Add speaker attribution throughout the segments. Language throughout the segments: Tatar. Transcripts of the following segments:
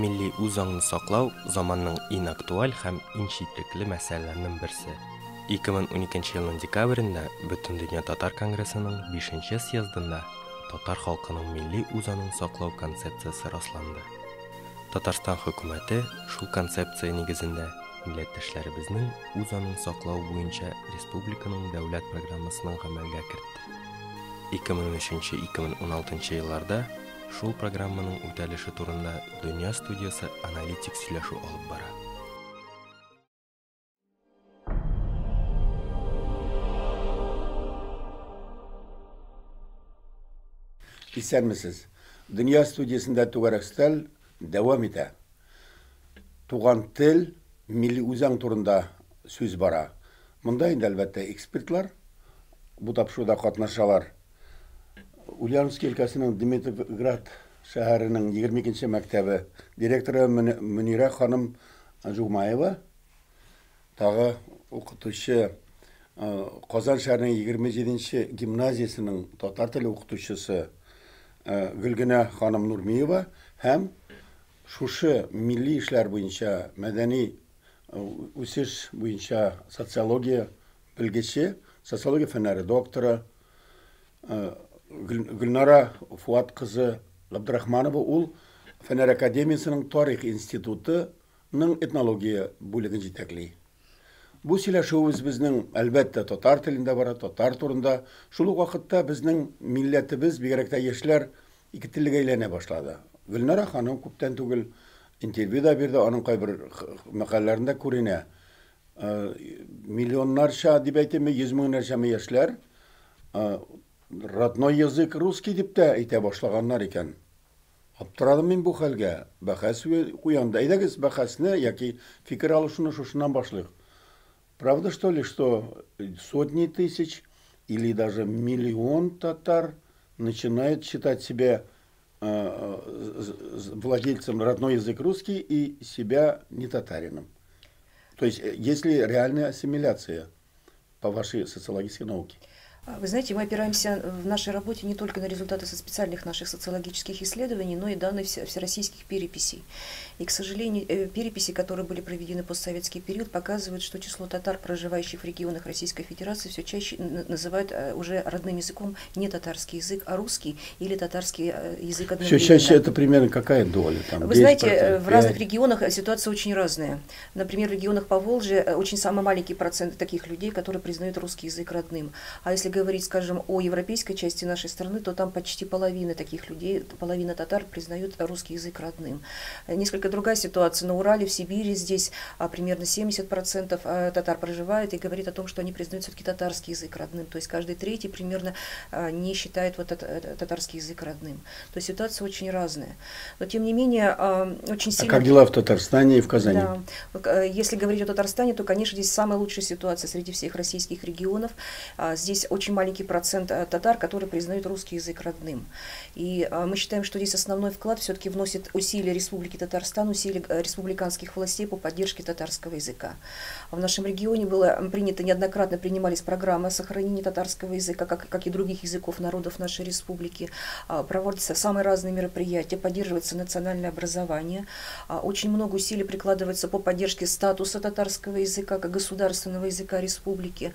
Speaker 1: Милли үзаңны саклау заманның иң актуаль һәм иң четерекле мәсьәләләренең берсе. 2012 елның декабрендә Бөтендөнья татар конгрессының 5 съездында татар халкының милли үзаңын саклау концепциясе расланды. Татарстан хөкүмәте шул концепция нигезендә милләттәшләребезнең үзаңын саклау буенча республиканың дәүләт программасының гамәлгә кертте. 2003-2016 елларда шул программаның үтәлеше турында Дөнья студиясе аналитик сөйләшү алып бара.
Speaker 2: Исәнмесез. Дөнья студиясендә түгәрәк өстәл дәвам итә. Туган тел, милли үзаң турында сүз бара. Монда инде, әлбәттә, экспертлар бу тапшыруда катнашалар. Ульяновск өлкәсенең Димитровград шәһәренең 22 мәктәбе директоры Мөнирә ханым Жумаева, тагы укытучы Казан шәһәренең 27 гимназиясенең татар теле укытучысы Гөлгенә ханым Нурмиева һәм шушы милли эшләр буенча, мәдәни үсеш буенча социология белгече, социология фәннәре докторы Гөлнара Фуат кызы Габдрахманова, ул Фәннәр академиясенең тарих институтының этнология бүлеген җитәкли. Бу сөйләшүебез безнең, әлбәттә, татар телендә бара, татар турында. Шул ук вакытта безнең милләтебез, бигрәк тә яшьләр, ике теллегә әйләнә башлады. Гөлнара ханым күптән түгел интервью да бирде, аның кайбер мәкаләләрендә күренә. Миллионнарча дип әйтимме, йөз меңнәрчәме яшьләр родной язык русский дип тә әйтә башлаганнар икән. Аптырадым мин бу хәлгә. Бәхәс уянды. Әйдәгез бәхәсне яки фикер алышуны шушыннан башлыйк. Правда, что ли, что сотни тысяч или даже миллион татар начинает считать себя владельцем родной язык русский и себя не татарином? То есть, есть ли реальная ассимиляция по вашей социологической науке?
Speaker 3: Вы знаете, мы опираемся в нашей работе не только на результаты специальных наших социологических исследований, но и данные всероссийских переписей. И, к сожалению, переписи, которые были проведены в постсоветский период, показывают, что число татар, проживающих в регионах Российской Федерации, все чаще называют уже родным языком не татарский язык, а русский или татарский язык одновременно.
Speaker 2: Все чаще это примерно какая доля? Там,
Speaker 3: Вы знаете, в разных регионах ситуация очень разная. Например, в регионах Поволжья очень самый маленький процент таких людей, которые признают русский язык родным. А если говорить, скажем, о европейской части нашей страны, то там почти половина таких людей, половина татар признают русский язык родным. Несколько другая ситуация на Урале, в Сибири, здесь примерно 70% татар проживает и говорит о том, что они признают все-таки татарский язык родным. То есть каждый третий примерно не считает вот этот татарский язык родным. То есть ситуация очень разная. Но тем не менее, очень сильно...
Speaker 2: А как дела в Татарстане и в Казани?
Speaker 3: Да. Если говорить о Татарстане, то, конечно, здесь самая лучшая ситуация среди всех российских регионов. Здесь очень маленький процент татар, которые признают русский язык родным. И мы считаем, что здесь основной вклад все-таки вносит усилия Республики Татарстан, усилия республиканских властей по поддержке татарского языка. В нашем регионе было принято, неоднократно принимались программы о сохранении татарского языка, как и других языков народов нашей республики. Проводятся самые разные мероприятия, поддерживается национальное образование. Очень много усилий прикладывается по поддержке статуса татарского языка, как государственного языка республики.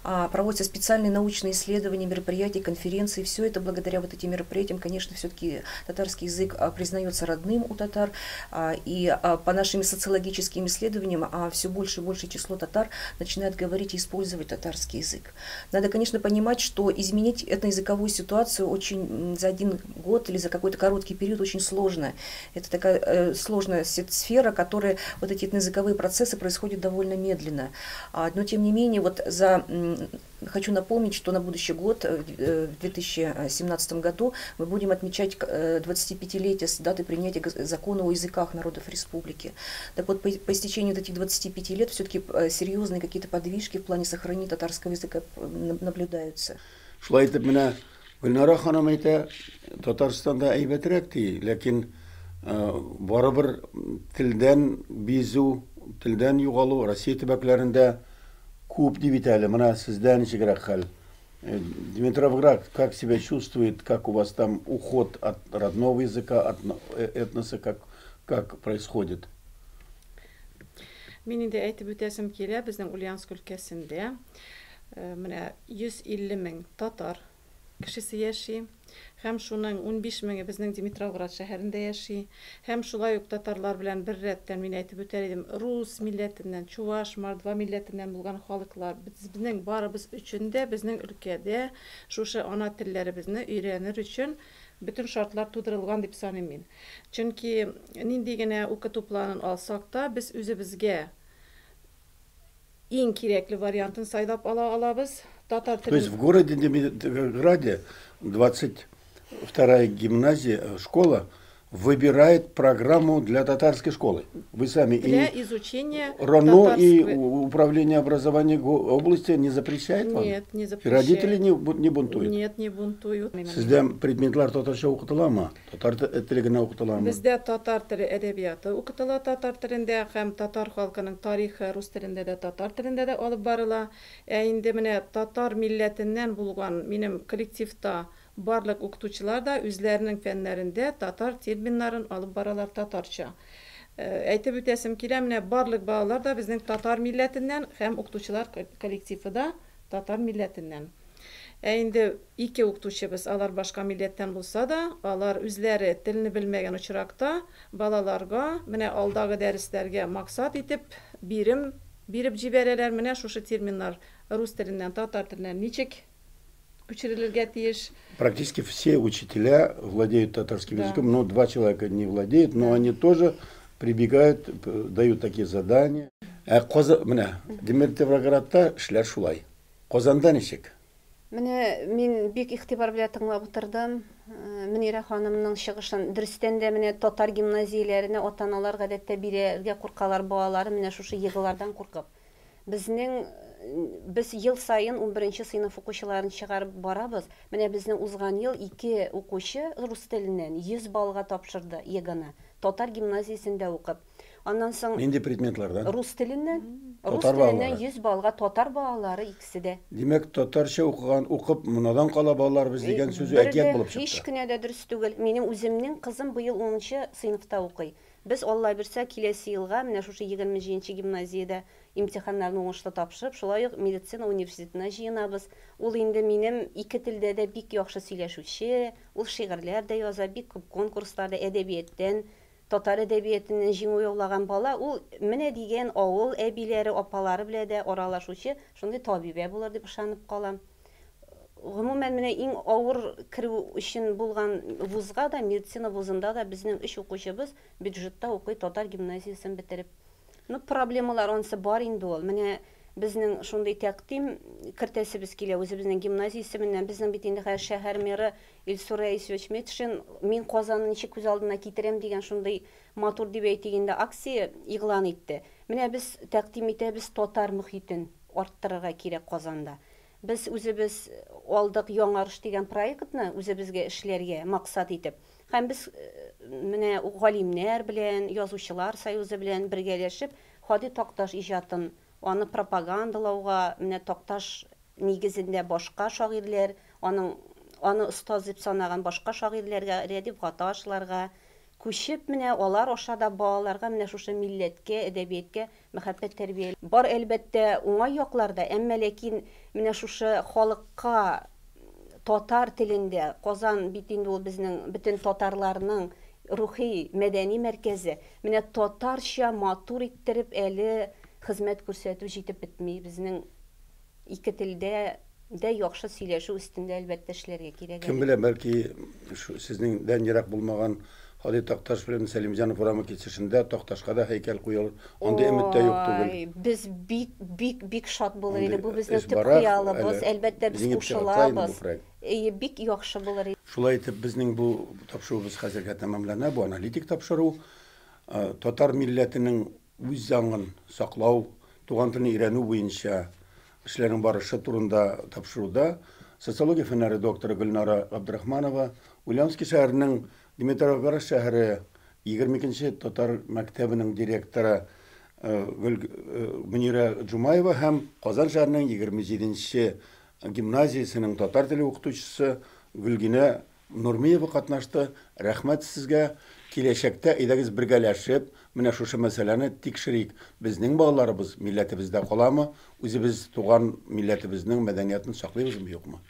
Speaker 3: Проводятся специальные научные исследования, мероприятия, конференции. Все это благодаря вот этим мероприятиям, конечно, все-таки татарский язык признается родным у татар. И по нашим социологическим исследованиям все больше и больше число татар начинает говорить и использовать татарский язык. Надо, конечно, понимать, что изменить этноязыковую ситуацию очень за один год или за какой-то короткий период очень сложно. Это такая сложная сфера, которая вот эти этноязыковые процессы происходят довольно медленно. Но тем не менее, вот хочу напомнить, что на будущий год, в 2017 году, мы будем отмечать 25-летие с даты принятия закона о языках народов республики. Так вот, по истечению этих 25 лет все-таки серьезные какие-то подвижки в плане сохранения татарского языка наблюдаются.
Speaker 2: Шулай итеп менә Гөлнара ханым әйтә, Татарстанда әйбәтрәк ди, ләкин барыбер телдән бизү, телдән югалу Россия төбәкләрендә күп дип әйтә әле. Менә сездә ничегрәк хәл? Димитровград как себя чувствует, как у вас там уход от родного языка, от этноса, как Как происходит?
Speaker 4: Мин инде әйтеп үтәсем килә, безнең Ульяновск өлкәсендә менә 150 мең татар кешесе яши. Һәм шуның 15 меңе безнең Димитровград шәһәрендә яши. Һәм шулай ук татарлар белән бер рәттән мин әйтеп үтәр идем, рус милләтеннән, чуваш, мордва милләтеннән булган халыклар. Безнең барыбыз өчен дә безнең өлкәдә шушы ана телләребезне өйрәнер өчен бөтен шартлар тудырылган дип саныйм мин. Чөнки нинди генә укыту планын алсак та, без үзебезгә иң кирәкле вариантын сайлап ала алабыз. Татар
Speaker 2: То есть в городе Димитровграде 22-я гимназия, школа выбирает программу для татарской школы. Вы сами
Speaker 4: для
Speaker 2: и
Speaker 4: изучения
Speaker 2: РОНО и
Speaker 4: татарской-
Speaker 2: Управление образования области не запрещает вам?
Speaker 4: Нет, не
Speaker 2: И
Speaker 4: запрещает.
Speaker 2: родители не бунтуют?
Speaker 4: Нет, не бунтуют.
Speaker 2: Сездә предметлар татарча укытыламы? Татар теле генә укытыламы?
Speaker 4: Бездә татар теле әдәбияты укытыла татар телендә һәм татар халкының тарихы рус телендә дә, татар телендә дә алып барыла. Ә инде менә татар милләтеннән булган минем коллективта барлык укытучылар да үзләренең фәннәрендә татар терминнарын алып баралар татарча. Әйтеп үтәсем килә, менә барлык балалар да безнең татар милләтеннән һәм укытучылар коллективы да татар милләтеннән. Ә инде ике укытучыбыз, алар башка милләттән булса да, алар үзләре телне белмәгән очракта балаларга менә алдагы дәресләргә максат итеп бирем биреп җибәрәләр. Менә шушы терминнар рус теленнән татар теленә ничек күчерелергә тиеш.
Speaker 2: Практически все учителя владеют татарским
Speaker 4: Да.
Speaker 2: языком, но два человека не владеют, но они тоже прибегают, дают такие задания. Ә Каза, менә Димитровградта эшләр шулай. Казанда ничек?
Speaker 5: Менә мин бик игътибар белән тыңлап утырдым. Мөнирә ханымның чыгышын. Дөрестән дә менә татар гимназияләренә ата-аналар гадәттә бирергә куркалар балалары менә шушы ЕГЭлардан куркып. Без ел саен 11 сыйныф укучыларын чыгарып барабыз. Менә безнең узган ел ике укучы рус теленнән 100 баллга тапшырды ЕГЭны. Татар гимназиясендә укып. Аннан соң
Speaker 2: Нинди предметлардан?
Speaker 5: Рус теленнән, рус
Speaker 2: Татар
Speaker 5: теленнән
Speaker 2: балалары.
Speaker 5: 100 баллга татар балалары икесе дә.
Speaker 2: Димәк, татарча укыган, укып, монадан кала балаларыбыз дигән сүз
Speaker 5: Бер
Speaker 2: әкият
Speaker 5: дә
Speaker 2: булып
Speaker 5: Һич
Speaker 2: чыкты.
Speaker 5: кенә дә дөрес түгел. Минем үземнең кызым быел 10 сыйныфта укый. Без Алла бирсә киләсе елга менә шушы 27 гимназиядә имтиханнарны уңышлы тапшырып, шулай ук медицина университетына җыенабыз. Ул инде минем ике телдә дә бик яхшы сөйләшүче, ул шигырьләр дә яза, бик күп конкурсларда әдәбияттан, татар әдәбиятыннан җиңү яулаган бала. Ул менә дигән авыл әбиләре, апалары белән дә аралашучы шундый табибә булыр дип ышанып калам. Гомумән, менә иң авыр керү өчен булган вузга да, медицина вузында да безнең өч укучыбыз бюджетта укый, татар гимназиясен бетереп. Ну, проблемалар ансы бар инде ул. Менә безнең шундый тәкъдим кертәсебез килә үзебезнең гимназия исеменнән. Безнең бит инде хәзер шәһәр мэры Илсур Рәисович Метшин «Мин Казанны ничек күз алдына китерәм» дигән шундый матур дип әйтик инде акция игълан итте. Менә без тәкъдим итәбез татар мөхитен арттырырга кирәк Казанда. Без үзебез алдык Яңарыш дигән проектны үзебезгә эшләргә максат итеп. Һәм без менә галимнәр белән, язучылар союзы белән бергәләшеп Һади Такташ иҗатын аны пропагандалауга, менә Такташ нигезендә башка шагыйрьләр, аны остаз дип санаган башка шагыйрьләргә, Рәдиф Гаташларга күчеп, менә алар аша да балаларга менә шушы милләткә, әдәбиятка мәхәббәт тәрбия. Бар әлбәттә уңай якларда, әмма ләкин менә шушы халыкка татар телендә, Казан бит инде ул безнең бөтен татарларның рухи, мәдәни мәркәзе. Менә татарча матур иттереп әле хезмәт күрсәтү җитеп бетми. Безнең ике телдә дә яхшы сөйләшү өстендә әлбәттә эшләргә кирәк.
Speaker 2: Кем белә, бәлки сезнеңдән ерак булмаган Һади Такташ белән Сәлимҗанов урамы кисешендә Такташка да һәйкәл куелыр. Андый өмет тә юк түгел.
Speaker 5: Ой, без бик, бик, бик шат булыр
Speaker 2: Андый
Speaker 5: идек. Бу безнең
Speaker 2: эш
Speaker 5: төп
Speaker 2: бара,
Speaker 5: хыялыбыз.
Speaker 2: әле
Speaker 5: Әлбәттә, без
Speaker 2: җиңеп чыгып та инде бу
Speaker 5: кушылабыз.
Speaker 2: проект.
Speaker 5: Әйе, бик яхшы булыр иде.
Speaker 2: Шулай итеп, безнең бу тапшыруыбыз хәзергә тәмамлана. Бу аналитик тапшыру. Татар милләтенең үз аңын саклау, туган телне өйрәнү буенча эшләрнең барышы турында тапшыруда социология фәннәре докторы Гөлнара Габдрахманова, Ульяновский шәһәренең Димитровград шәһәре 22 татар мәктәбенең директоры Мөнирә Джумаева һәм Казан шәһәренең 27 гимназиясенең татар теле укытучысы Гөлгинә Нурмиева катнашты. Рәхмәт сезгә. Киләчәктә әйдәгез бергәләшеп, менә шушы мәсьәләне тикшерик. Безнең балаларыбыз милләтебездә каламы? Үзебез туган милләтебезнең мәдәниятын саклыйбызмы, юкмы?